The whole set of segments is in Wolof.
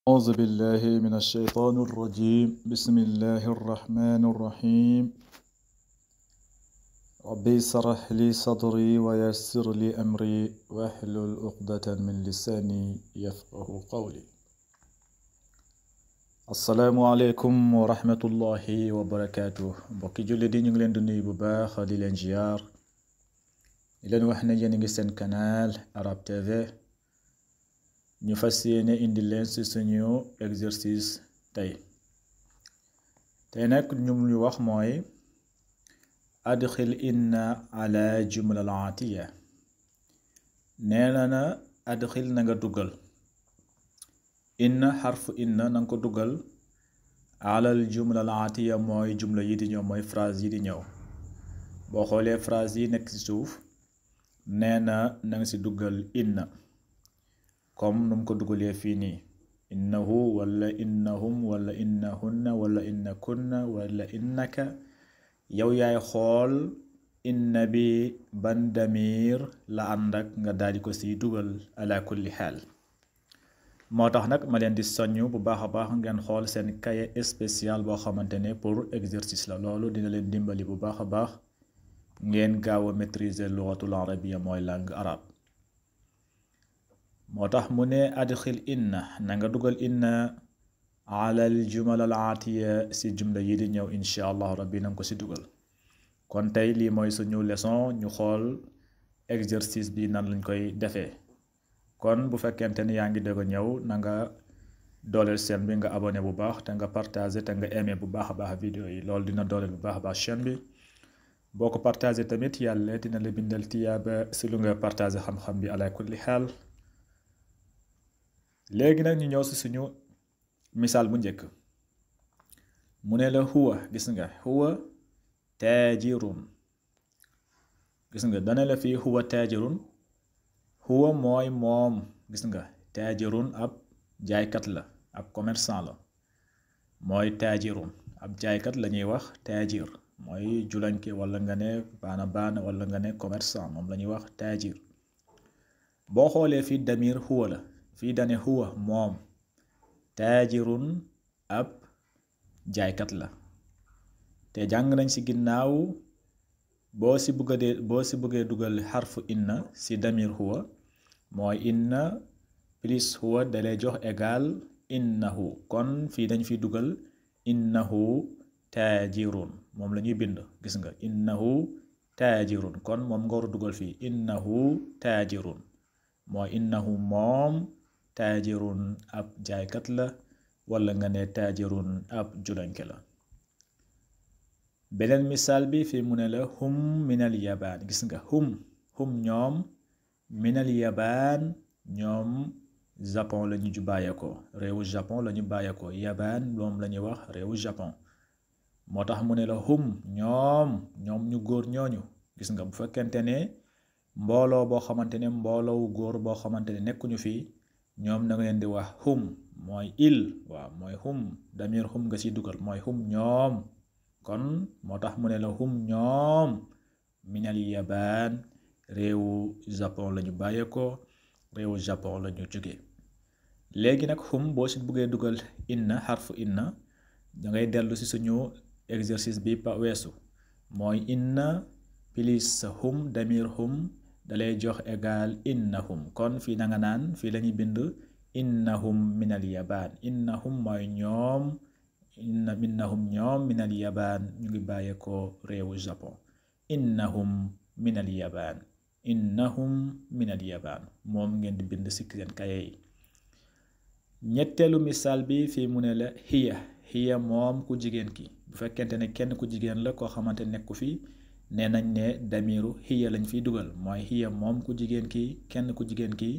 أعوذ بالله من الشيطان الرجيم بسم الله الرحمن الرحيم ربي اشرح لي صدري ويسر لي أمري واحلل عقدة من لساني يفقه قولي السلام عليكم ورحمة الله وبركاته mbokki julli di ñu ngi leen di nuyu bu baax di leen ziar di leen wax ne yéen a ngi seen canal Arab TV ñu fas yéene indi leen ci suñu exercice tey nag ñu wax mooy adxil inna ala jumla al atiya nee na adxil na nga dugal inna xarfu inna na nga ko dugal alal jumla al atiya mooy jumla yi di ñëw mooy phrase yi di ñëw boo xoolee phrase yi nekk ci suuf nee na nga ci dugal inna comme num ko dugalee fii nii innahu wala innahum wala innahunna wala innakunna wala innaka yow yaay xool inna bi ban damir la ànd ak nga daal di ko siy dugal ala kulli xaal moo tax nag ma leen di soññ bu baax a baax ngeen xool seen cahier spécial boo xamante ne pour exercice la loolu dina leen dimbali bu baax a baax ngeen gaaw a maîtriser lugatul arabia mooy langue arabe moo tax mu ne adxil inna na nga dugal inna alal jumal al atiya si jumla yi di ñëw insha allahu rabbi na nga ko si dugal kon tey lii mooy suñu leçon ñu xool exercice bi nan lañ koy defee kon bu fekkente ni yaa ngi dégg a ñëw na nga dooleel chaîne bi nga abonné bu baax te nga partagé te nga aimé bu baax a baax vidéo yi loolu dina dooleel bu baax a baax chaîne bi boo ko partagé tamit yàlla dina la bindal tiyaaba si lu nga partagé xam-xam bi ala kulli xaal léegi nag ñu ñëw si suñu misaal bu njëkk mu ne la huwa gis nga huwa taajirun gis nga dana la fii huwa taajirun huwa mooy moom gis nga taajirun ab jaaykat la ab commerçant la mooy taajirun ab jaaykat la ñuy wax taajir mooy julanke wala nga ne baana wala nga ne commerçant moom la ñuy wax taajir boo xoolee fii damir huwa la fii dane huwa moom taajirun ab jaaykat la te jàng nañ ci ginnaaw boo ci bëggee dugal xarfu inna ci damir huwa mooy inna plus huwa dalay jox égal innahu kon fii dañ fi dugal innahu taajirun moom la ñuy bind gis nga innahu taajirun kon moom nga war a dugal fii innahu taajirun mooy innahu moom taajirun ab jaaykat la wala nga ne taajirun ab julanke la beneen misaal bi fi mu ne la hum minal yabaan gis nga hum ñoom minal yabaan ñoom japon la ñu bàyyeekoo réewu japon la ñu bàyyeekoo yabaan moom la ñuy wax réewu japon moo tax mu ne la hum ñoom ñu góor ñooñu gis nga bu fekkente ne mbooloo boo xamante ne mbooloowu góor boo xamante ne nekkuñu fii ñoom na nga leen di wax hum mooy il waaw mooy hum damir hum nga ci dugal mooy hum ñoom kon moo tax mu ne la hum ñoom minal yabaan réewu japon la ñu bàyyeekoo réewu japon la ñu jóge léegi nag hum boo ci buggee dugal inna xarfu inna dangay dellu ci suñu exercice bi pa weesu mooy inna plus hum damir hum dalay jox égal innahum kon fii na nga naan fii lañuy bind innahum minal yabaan innahum mooy ñoom innahum ñoom minal yabaan ñu ngi bàyyeekoo réewu japon innahum minal yabaan innahum minal yabaan moom ngeen di bind ci seen kaye yi ñetteelu misaal bi fii mu ne la hiya moom ku jigéen ki bu fekkente ne kenn ku jigéen la koo xamante nekku fii nee nañ ne damiru hiya lañ fiy dugal mooy hiya moom ku jigéen ki kenn ku jigéen ki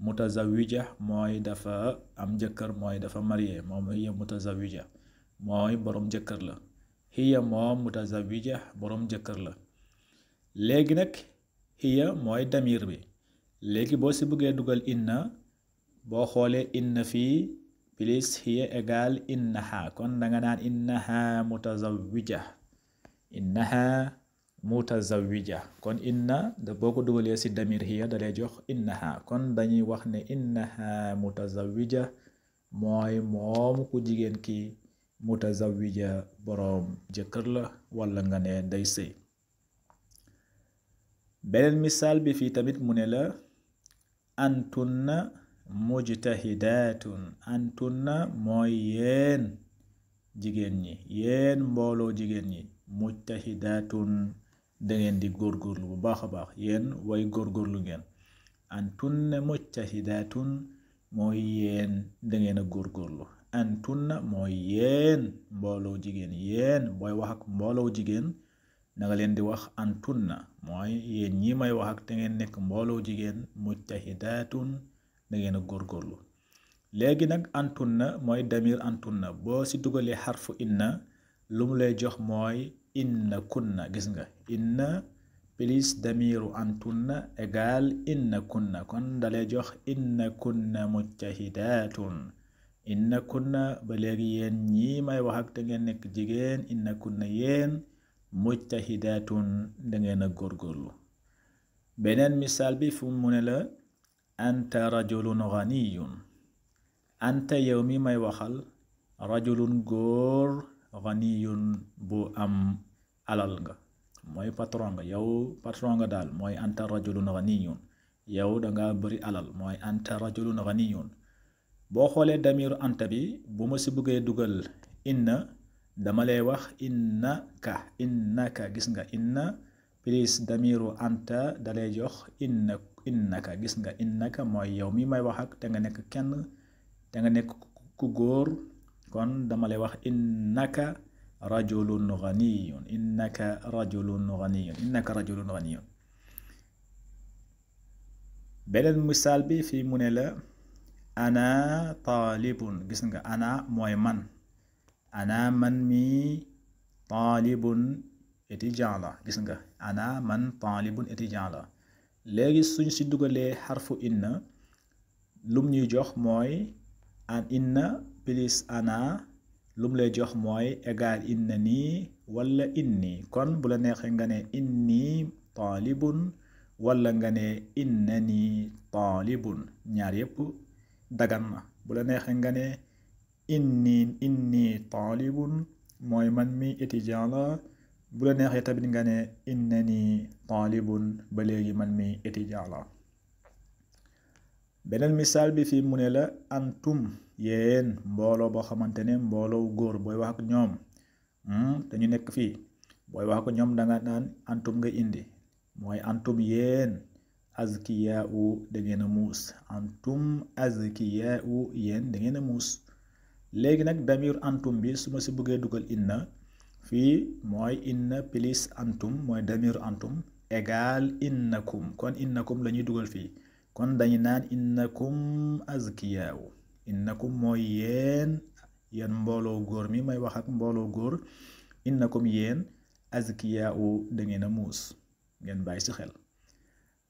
mutazawija mooy dafa am jëkkër mooy dafa marié moom hiya mutazawija mooy boroom jëkkër la hiya moom mutazawija boroom jëkkër la léegi nag hiya mooy damir bi léegi boo ci bëggee dugal inna boo xoolee inna fii plus hiya égal innaha kon danga naan innaha mutazawija kon inna da boo ko dugalee ci damir hiya dalay jox innaha kon dañuy wax ne innaha mutazawija mooy moom ku jigéen ki mutazawija boroom jëkkër la walla nga ne day sëy. beneen misaal bi fii tamit mu ne la antunna mujtahidaatun. antunna mooy yéen jigéen ñi, yéen mbooloo jigéen ñi, mujtahidaatun dangeen di góorgóorlu bu baax a baax, yéen way góorgóorlu ngeen. antunna mujtahidaatun mooy yéen dangeen a góorgóorlu. antunna mooy yéen mbooloo jigéen, yéen booy wax ak mbooloo jigéen na nga leen di wax antunna, mooy yéen ñi may wax ak te ngeen nekk mbooloo jigéen, mujtahidaatun dangeen a góorgóorlu. léegi nag antunna mooy damir antunna, boo ci dugalee xarfu inna lu mu lay jox mooy inna kunna. gis nga inna plus damiru antunna égal inna kunna, kon dalay jox inna kunna mujtahidaatun. inna kunna ba léegi yéen ñi may wax ak te ngeen nekk jigéen, inna kunna yéen mujtahidaatun dangeen a góorgóorlu. beneen misaal bi fu mu ne la anta rajulun ghaniyun. anta yow mi may waxal rajulun góor, ghaniyun bu am alal nga, mooy patron nga, yow patron nga daal, mooy anta rajulun ghaniyun, yow danga bari alal, mooy anta rajulun ghaniyun. boo xoolee damiru anta bi bu ma ci bëggee dugal inna dama lay wax innaka. innaka gis nga inna plus damiru anta dalay jox innaka. gis nga innaka mooy yow mi may wax ak te nga nekk kenn, te nga nekk ku góor, kon dama lay wax innaka rajulun ghaniyun. innaka rajulun ghaniyun. innaka rajulun ghaniyun. beneen misaal bi fii mu ne la ana taalibun. gis nga ana mooy man, ana man mi taalibun étudiant la. gis nga ana man taalibun étudiant la. léegi suñ ci dugalee xarfu inna lum ñuy jox mooy an inna plus ana lum lay jox mooy égal inna nii walla inni. kon bu la neexee nga ne inni taalibun walla nga ne inna nii taalibun, ñaar yépp dagan na. bu la neexee nga ne inni taalibun mooy man mi étudiant la, bu la neexee tamit nga ne innani taalibun ba léegi man mi étudiant la. beneen misaal bi fii mu ne la antum yéen mbooloo boo xamante ne mbooloo góor booy wax ak ñoom dañu nekk fii, booy wax ak ñoom danga naan antum nga indi, mooy antum yéen azkiyaa u da ngeen a muus. antum azkiyaa u yéen da ngeen a muus. léegi nag damir antum bi su ma ci bëggee dugal inna fii mooy inna plus antum mooy damir antum égal innakum, kon innakum la ñuy dugal fii, kon dañu naan innakum azkiyaa u. innakum mooy yéen mbooloo góor mi may wax ak mbooloo góor, innakum yéen azkiyaa u da ngeen a muus, ngeen bàyyi ci xel.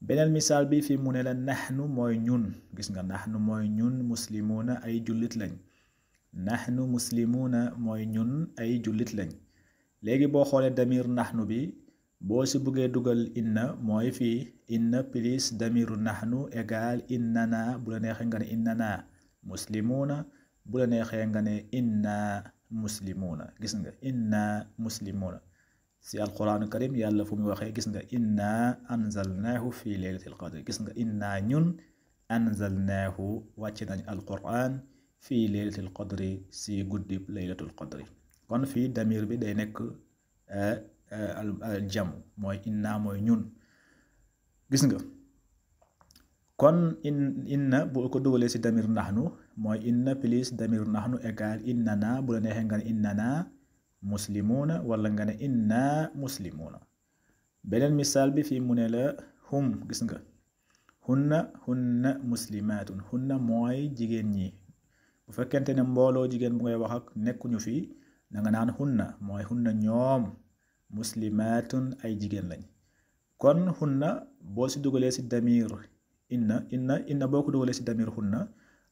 beneen misaal bi fii mu ne la naxnu mooy ñun. gis nga naxnu mooy ñun muslimuuna ay jullit lañ. naxnu muslimuuna mooy ñun ay jullit lañ. léegi boo xoolee damir naxnu bi boo ci bëggee dugal inna mooy fii inna plus damiru naxnu égal innana. bu la neexee nga ne innana muslimuuna, bu la neexee nga ne inna muslimuuna. gis nga inna muslimuuna. ci alquraan karim yàlla fu mu waxee gis nga inna anzalnaahu fi laylatil qadri. gis nga inna ñun anzalnaahu wàcc nañ alquraan fi laylatil qadri ci guddib laylatul qadri. kon fii damir bi day nekk jam, mooy inna mooy ñun. gis nga kon inna bu ko dugalee ci damir naxnu mooy inna plus damir naxnu égal innana. bu la neexee nga ne innana muslimuuna walla nga ne inna muslimuuna. beneen misaal bi fii mu ne la hum. gis nga hunna muslimaatun. hunna mooy jigéen ñi. bu fekkente ne mbooloo jigéen bu ngay wax ak nekkuñu fii danga naan hunna, mooy hunna ñoom muslimaatun ay jigéen lañ. kon hunna boo ci dugalee ci damir inna boo ko dugalee ci damir hunna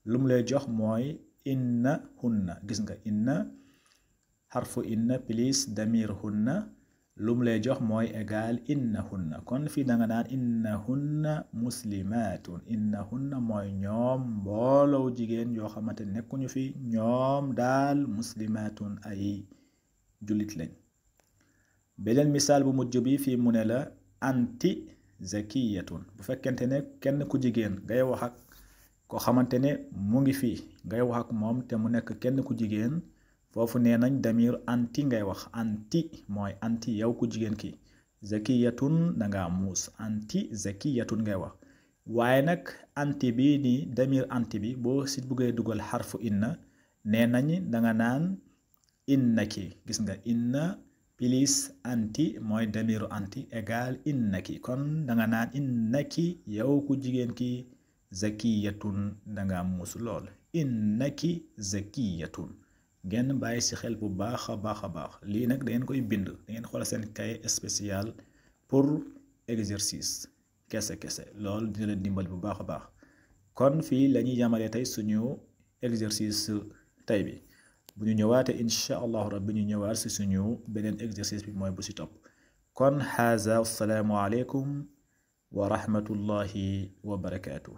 lu mu lay jox mooy inna hunna. gis nga inna xarfu inna plus damir hunna lum lay jox mooy égal innahunna kon fii da nga naan innahunna muslimatun innahunna mooy ñoom mbooloo jigéen yoo xamante nekkuñu fi ñoom daal muslimatun ay jullit lañ beneen misaal bu mujj bi fii mu ne la anti zakiyatun bu fekkente ne kenn ku jigéen ngay wax ak koo xamante ne mu ngi fi ngay wax ak moom te mu nekk kenn ku jigéen foofu nee nañ damir anti ngay wax anti mooy anti yow ku jigéen ki zakiyatun danga muus anti zakiyatun ngay wax waaye nag anti bi ni damir anti bi boo si buggee dugal xarfu inna nee nañ danga naan innaki gis nga inna plus anti mooy damiru anti égal innaki kon danga naan innaki yow ku jigéen ki zakiyatun danga muus lool innaki zakiyatun ngeen bàyyi ci xel bu baax a baax lii nag da ngeen koy bind da ngeen xool seen cahier spécial pour exercice kese loolu dina leen dimbal bu baax a baax kon fii la ñuy yamale tey suñu exercice tey bi bu ñu ñëwaatee incha allahu rabbi ñu ñëwaat ci suñu beneen exercice bi mooy bu ci topp kon haza assalaamu aleykum wa rahmatullahi wa barakaatuh